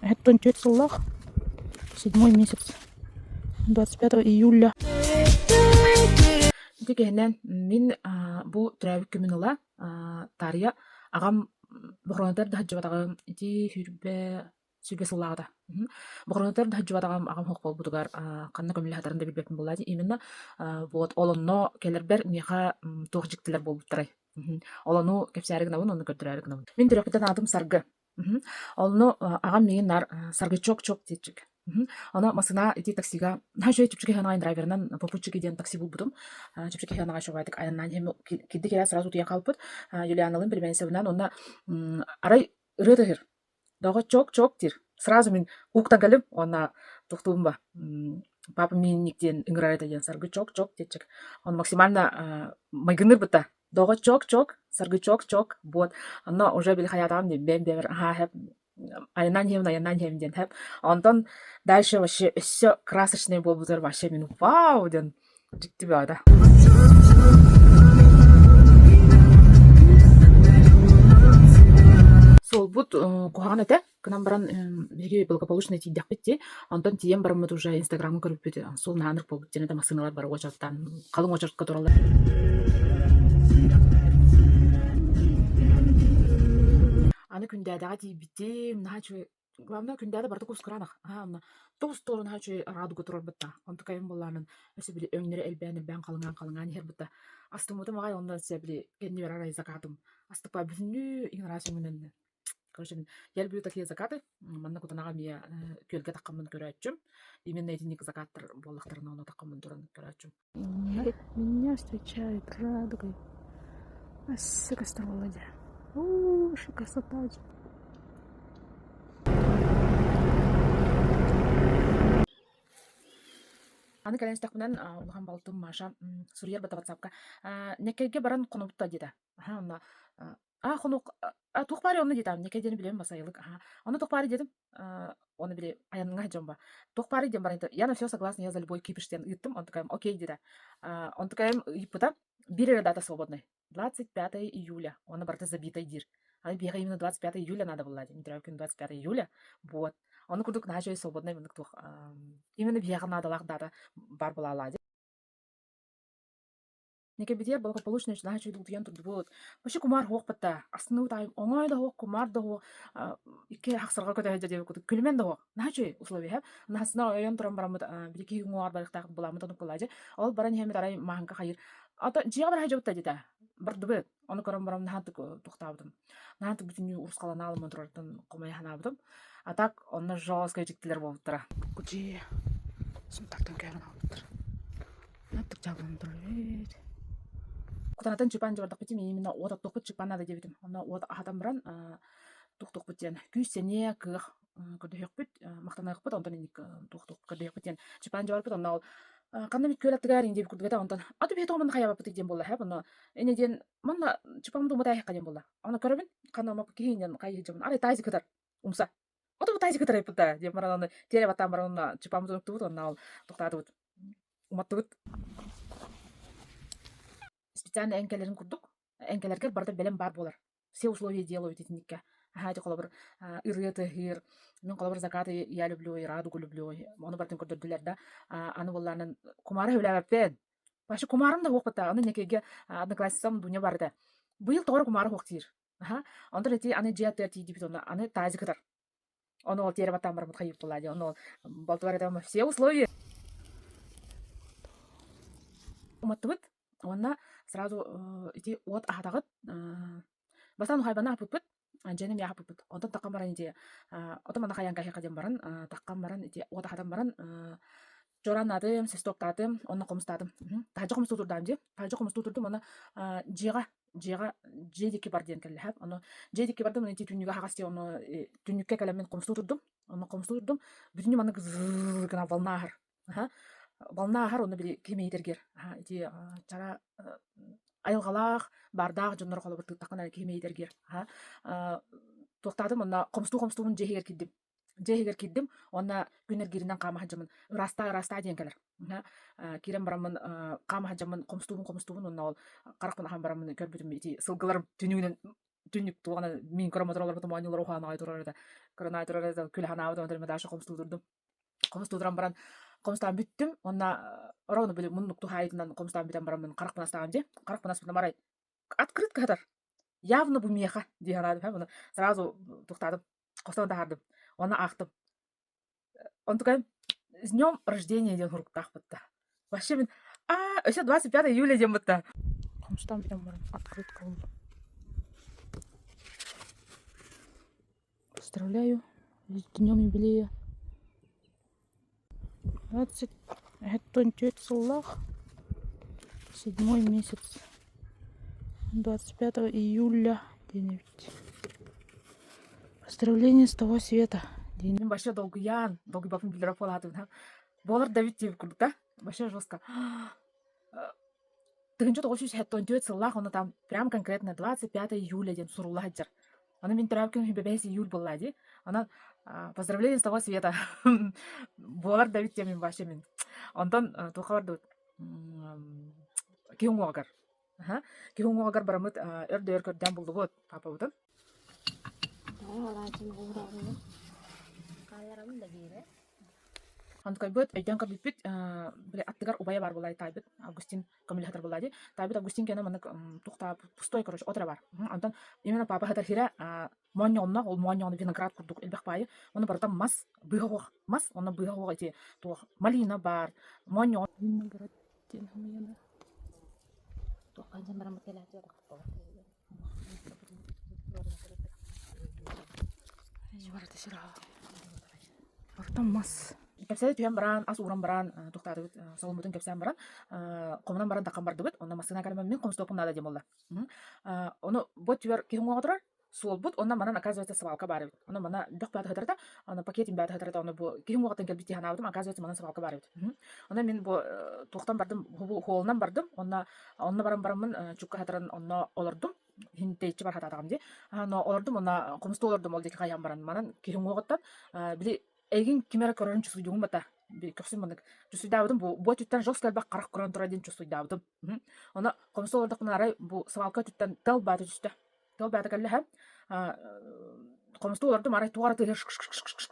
Түөрт сыллаах, седьмой месяц, 25 июля. Ити киһинэн мин бу төрөөбүт күмүн ыла таарыйа аҕам бохоронотор да сылдьыбатаҕым ити 20 сыллааҕыта. Бохоронотор да сылдьыбатаҕым аҕам суох буолбутугар ханна көмүллэ сытарын да билбэппин буоллаа дии. Именно вот ол онно кэлэрбэр миэхэ туох дьиктилэр буолбуттарай. Ол ону кэпсээри гынабын, ону көрдөрөөрү гынабын. Мин төрөппүттэн аатым Саргы. Онно аҕам миигин наар Саргычок-чок диэччик. Ону массыына ити таксига наһаа үчүгэй чэпчэки сыанаҕа драйверынан попутчики диэн такси булбутум. Чэпчэки сыанаҕа үчүгэйдик айаннаан иһэн кирдик эрэ сразу утуйан хаалбыт. Юлианалыын Племянницевнаан уонна арай ырыа тыаһыыр. Доҕо чок-чок диир. Сразу мин уктан кэлим уонна туохтуубун ба папа миинник диэн ыҥырар этэ диэн Саргы чок-чок диэччик. Он максимально майгынныыр бытта. Доҕо чок-чок, Саргы чок-чок, вот. Онно уже били хайаатаҕым диэн бэйэм бэйэбэр аһаа хэп айаннаан иһэбин, айаннаан иһэбин диэн хэп. Онтон дальше вообще өссө красочный буолбутугар вообще мин вау диэн дьикти бөҕөтө. Суолбут куһаҕан этэ. Гынан баран биһиги благополучно тиийдэхпит дии. Онтон тиийэн бараммыт уже Инстаграмы көрбүппүт суол наһаа ынырык буолбут диэн этэ массыыналар бары уочараттаан халыҥ уочаратка тураллар. Аны Күндээдэҕэ тиийбитим, наһаа үчүгэй главное Күндээдэ барыта кускураанах. Аһаа онно тоҕус туора наһаа үчүгэй радуга турар бытта. Онтукайым буоллаанын өссө били өҥнөрө элбээн-элбээн халыҥаан-халыҥаан иһэр бытта. Астыммытым аҕай онно өссө били кэннибэр арай закатым астыкпа бүтүннүү иҥ араас өҥүнэн Короче, я люблю такие закаты. Манна Кутанаҕа эмиэ күөлгэ таххаммын көрөөччүм. Именно итинник закаттар буоллахтарына ону таххаммын туран көрөөччүм. Меня встречает радугой. Ас Володя. О, что красота. Аны кэлэн истэхпинэн улахан балтым Маша суруйар бата ватсапка Неккэйгэ баран хонобут диэтэ. Аха онно А хонук а туох баарый онно диэтэ Некэй диэни билэбин басайылык аха онно туох баарый диэтим оны били айанҥа сылдьан ба туох баарый диэн баран я на все согласна я за любой кипиш диэн ыыттым онтукайым окей диэтэ онтукайым ыйыппыта биир эрэ дата свободный 25 июля онно барыта забитай диир аны биһиэхэ именно 25 июля надо было диэн күн 25 июля вот ону курдук наһаа үчүгэй свободный маннык туох именно биһиэхэ наадалаах дата баар буолаалаа Никэбитигэр благополучно наһаа үчүгэй утуйан турдубут. Вообще кумаар суох батта. Астыныбыт аайы оҥой да суох, кумаар да суох, икки хахсарга көтө сылдьар диэбит курдук күлүмэн да суох. Наһаа үчүгэй условия. Наһассына ойон туран бараммыт били киһи уҥуоҕар барыахтаах буламмыт оннук буолааччы. Ол баран иһэммит арай мааһыҥка хайыыр. Ото дьиэҕэ бара сылдьыбыт да диэтэ. Бардыбыт. Ону көрөн баран наһаа туохтаабытым. Наһаа бүтүннүү урусхалана аламмын турартан хомойо санаабытым. А так онно жесткай дьиктилэр буолбуттара. Дьиэ сунтартан кэлэн аҕалбыттар. Аттык дьаабыланан турар эбит. Кутанатын чыпан дьыбардахпытым именно уот оттуохпут чыпан надо диэбитим. Онно уот аһатан баран туохтуохпут диэн күүс-сэниэ, кыах көрдөһүөхпүт, махтаныахпыт, онтон инник туохтуох көрдөһүөхпүт диэн чыпан дьыбарбыт. Онно ол ханна эмит күөл аттыгар иҥ диэбит курдук этэ. Онтон аты биһи тоҕо манна хайаабаппытый диэн буолла һэ. Онно инньэ диэн манна чыпаммыт уматаайыахха диэн буолла. Ону көрөбүн, ханна умаппыт киһи диэн хайыы сылдьабын. Арай таайзы кытар умса. Ото бу таайзы кытар эппит диэн баран аны тиэрэ баттаан баран онно чыпаммытын уктубут, онно ол тохтоотубут. Уматтыбыт. Специально эҥкэлэрин курдук, эҥкэлэргэр барыта бэлэм баар буолар. Все условия делают итинниккэ. Аһаа ити холобур ырыа тыаһыыр, мин холобур закаты я люблю и радугу люблю, ону барытын көрдөрдүлэр да, аны буоллаанан кумаара сөбүлээбэппин. Вообще кумаарым да суох бытта. Аны Некейгэ одноклассницам Дуня бар этэ. Быйыл тоҕо эрэ кумаара суох диир. Аха. Онтон ити аны дьиэ аттыгар тиийдибит онно аны тазик ытар. Ону ол тиэрэ баттаан барбыт хайыып буолла дии. Ону ол балтыбар этэ все условия уматтыбыт уонна сразу ити уот аһатаҕыт бастаан уһайбаны аһаппыппыт дьиэни эмиэ аһаппыппыт онтон таххан баран ити отон манна хайаан каһиэхэ диэн баран таххан баран ити уот аһатан баран чуорааннаатым свистоктаатым уонна хомустаатым таһырдьа хомустуу турдаам дии таһырдьа хомустуу турдум уонна дьиэҕэ дьиэҕэ дьиэ диэки бар диэн кэллэ ону дьиэ диэки бардым ити түннүгэ аһаҕас дии ону түннүккэ кэлэммин хомустуу турдум онно хомустуу турдум бүтүннүү маннык гына волна ааһар аха волна ааһар онно били киһи мэйиитэргэр ити чара айылҕалаах баардаах дьоннор холобур тыыттаххына киһи мэйиитэргэр туохтаатым онно хомустуу хомустуубун дьиэ иһигэр киирдим Дьиэ иһигэр киирдим уонна күн эргииринэн хаама сылдьаммын ыраастаа ыраастаа диэн кэлэр. Киирэн бараммын хаама сылдьаммын хомустуубун хомустуубун уонна ол харахпын аһан бараммын көрбүтүм ити сылгыларым түннүгүнэн. Түннүк туоҕана мин көрө олорбутум оонньуулар ухаан аҕай турар этэ. Көрөн аҕай турар этэ күлэ санаабытым онтон Даша хомустуу турдум. Хомустуу туран баран хомустаан бүттүм уонна ровно били муннук туһаайытынан хомустаан бүтэн бараммын харахпын астаҕым дии. Харахпын аспытым арай открытка сытар. Явно бу миэхэ дии санаатым. Ону сразу туохтаатым, хостоон таһаардым. Уонна аахтым. Онтукайым «С днем рождения» диэн суруктаахпыт да. Вообще мин аа өссө 25 июля диэн бытта. Хомустаан бүтэн баран открытка буллум. Поздравляю с днем юбилея. 24 сыллаах, седьмой месяц, 25 июля диэн эбит. Поздравление с того света диэн. Мин вообще долгуйан, долгуйбаппын биллэрэ буолаатыбын. Буолар да эбит диэбит курдук да. Вообще жестко. 1974 сыллаах ону там прям конкретно 25 июля диэн сурулла сылдьар. Аны мин төрөөбүт күнүм 25 июль буолла дии. Онон поздравление с того света буолар да эбит диэн мин вообще мин. Онтон туохха бардыбыт? Киһи уҥуоҕугар. Киһи уҥуоҕугар бараммыт өр да өр көрдөөн буллубут папабытын. Хаалларабын да биэрэ. Онтукайбыт өйдөөн көрбүппүт, били аттыгар убайа баар буолла таайбыт Августин көмөлөһө сытар буолла дии. Таайбыт Августин кэнэ маннык туохтаа пустой короче от эрэ баар. Онтон именно папа сытар сирэ моонньоҕонноох, ол моонньоҕону виноград курдук элбэх баайы. Ону барыта мас, быыһа суох мас, онно быыһа суох ити туох малина баар, моонньоҕон Виноград диэн хомуйана. Туохха дьон бараммыт кэлээччи Барыта мас. Кэпсээти түһэн баран, ас ууран баран, туохтаатыбыт, соломмутун кэпсээн баран, хомунан баран таххан бардыбыт. Онно массыына кэлэн мин хомустуохпун наада диэн буолла. Ону бу өттүгэр киһи уҥуоҕа турар, суолбут, онно манан оказывается свалка баар эбит. Онно манна бөх баата сытарата, аны пакет баата сытарата, ону бу киһи уҥуоҕуттан кэлбит дии санаабытым, оказывается манан свалка баар эбит. Онно мин бу туохтан бардым, хуолунан бардым, онно онно баран бараммын чукка сатаран онно олордум. Иһин тэйиччи бар хатаатаҕым дии. Но олордум уонна хомустуу олордум ол диэки хайаан баран манан киһи уҥуоҕуттан били эйигин ким эрэ көрөрүн чувствуйдугум бата көхсүм маннык чувствуйдаабытым бу бу өттүттэн жестко элбэх харах көрөн турар диэн чувствуйдаабытым. Ону хомустуу олордохпуна арай бу свалка өттүттэн тыал баата түстэ. Тыал баата кэллэ һэ хомустуу олордум арай туох эрэ тыаһыр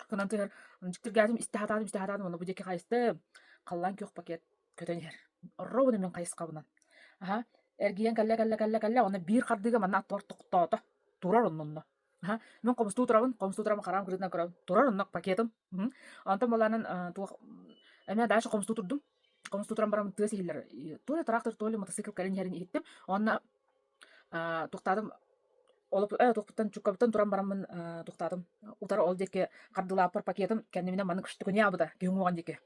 гынан тыаһыр дьиктиргээтим истэ сатаатым истэ сатаатым уонна бу диэки хайыстым халлаан күөх пакет көтөн иһэр. Ровно мин хайысхабынан. Аһа, эргийэн кэллэ кэллэ кэллэ кэллэ уонна биир хардыыга манна аттыбар тохтоото. Турар оннунна. Аһа, мин хомустуу турабын, хомустуу турабын хараам кырыытынан көрөбүн. Турар онно пакетым. Онтон буолаанан туох эмиэ дальше хомустуу турдум. Хомустуу туран баран тыас иһиллэр. То ли трактор, то ли мотоцикл кэлэн иһэрин иһиттим. Уонна туохтаатым туохпуттан чуккабыттан туран бараммын туохтаатым утары ол диэки хардылааппар пакетым кэннибинэн маннык штукунья аабыта киһи уҥуоҕун диэки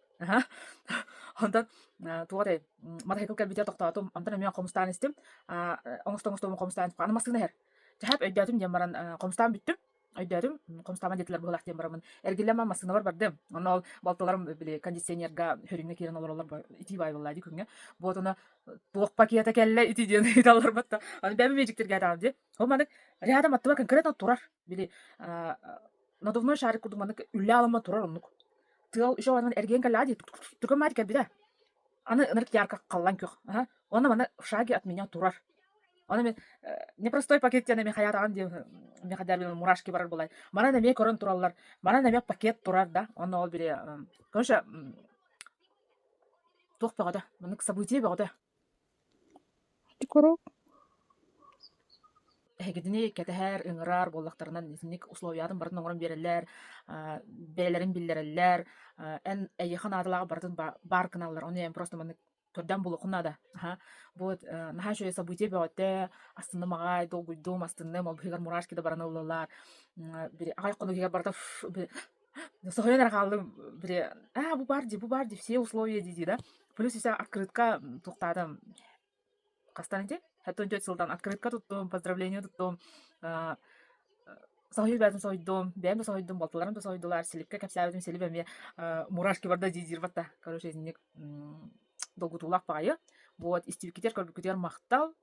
онтон туох этэй мотоцикл кэлбитэ тохтоотум онтон эмиэ хомустаан истим оҥосто оҥосто хомустаан аны массыына иһэр чаһап өйдөөтүм диэн баран хомустаан бүттүм Өйдөөтүм, хомустаама диэтилэр быһыылаах диэн бараммын эргиллэн баран массыынабар бардым. Онно ол балтыларым били кондиционерга хөрүҥҥэ киирэн олороллор итии баай буолла дии күҥҥэ. Вот ону туох пакета кэллэ ити диэн ыйыталлар батта. Аны бэйэм миэдьиктэргээтэҕим дии. Ол маннык рядом аттыбар конкретно турар. Били надувной шарик курдук маннык үллэ аламма турар оннук. Тыал еще эргийэн кэллэҕэ дии түргэн маати кэлбитэ. Аны ынырык ярко халлаан күөх. Аха. Уонна манна в шаге от меня турар. Ону мин непростой пакет диэн эмиэ хайаатаҕын диэн миэхэ дьэ мурашки барар буолай. Манан эмиэ көрөн тураллар. Манан эмиэ пакет турар да. Онно ол били короче туох бөҕөтө. Маннык событие бөҕөтө. Эһигитини кэтэһэр, ыҥырар буоллахтарына итинник условиятын барытын оҥорон биэрэллэр, бэйэлэрин биллэрэллэр, эн эйиэхэ наадалааҕы барытын баар гыналлар, ону эн просто маннык көрдөөн булуоххун наада. Аһа. Вот наһаа үчүгэй событие бөҕөтө, астынным аҕай, долгуйдум, астынным, ол быһыгар мурашки да баран ыллылар. Били аҕай хонук иһигэр барыта соһуйан эрэ хааллым, били аа бу баар дии, бу баар дии, все условия дии-дии да. Плюс еще открытка туохтаатым Хастан ити? 74 сылтан открытка туттум, поздравление туттум. Соһуйуу бэйэтин соһуйдум, бэйэм да соһуйдум, балтыларым да соһуйдулар, Силипкэ кэпсээбитим, Силип эмиэ мурашки барда дии-диир батта. Короче, итинник долгутуулаах баҕайы. Вот, истибиккитигэр, көрбүккүтүгэр махтал.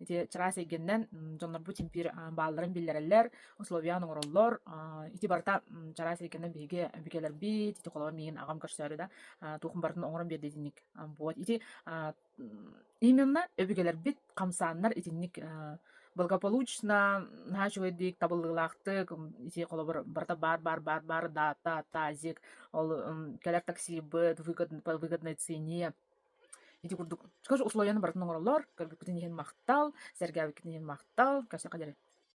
Ити чараас эйгэннэн дьоннорбут симпиир баалларын биллэрэллэр, условияны оҥороллор. Ити барыта чараас эйгэннэн биһиги өбүгэлэрбит, ити холобур миигин аҕам көрсөөрү да туохун барытын оҥорон биэрдэ итинник. Вот ити именно өбүгэлэрбит хамсааннар итинник. Благополучно, наһаа үчүгэйдик, табыллыылаахтык, ити холобур барыта баар баар баар баар дата, тазик, ол кэлэр таксибыт по выгодной цене. Ити курдук, скажу, условияны барытын оҥороллор. Көрбүккүтүн иһин махтал, сэргээбиккитин иһин махтал. Көрсөххө диэри.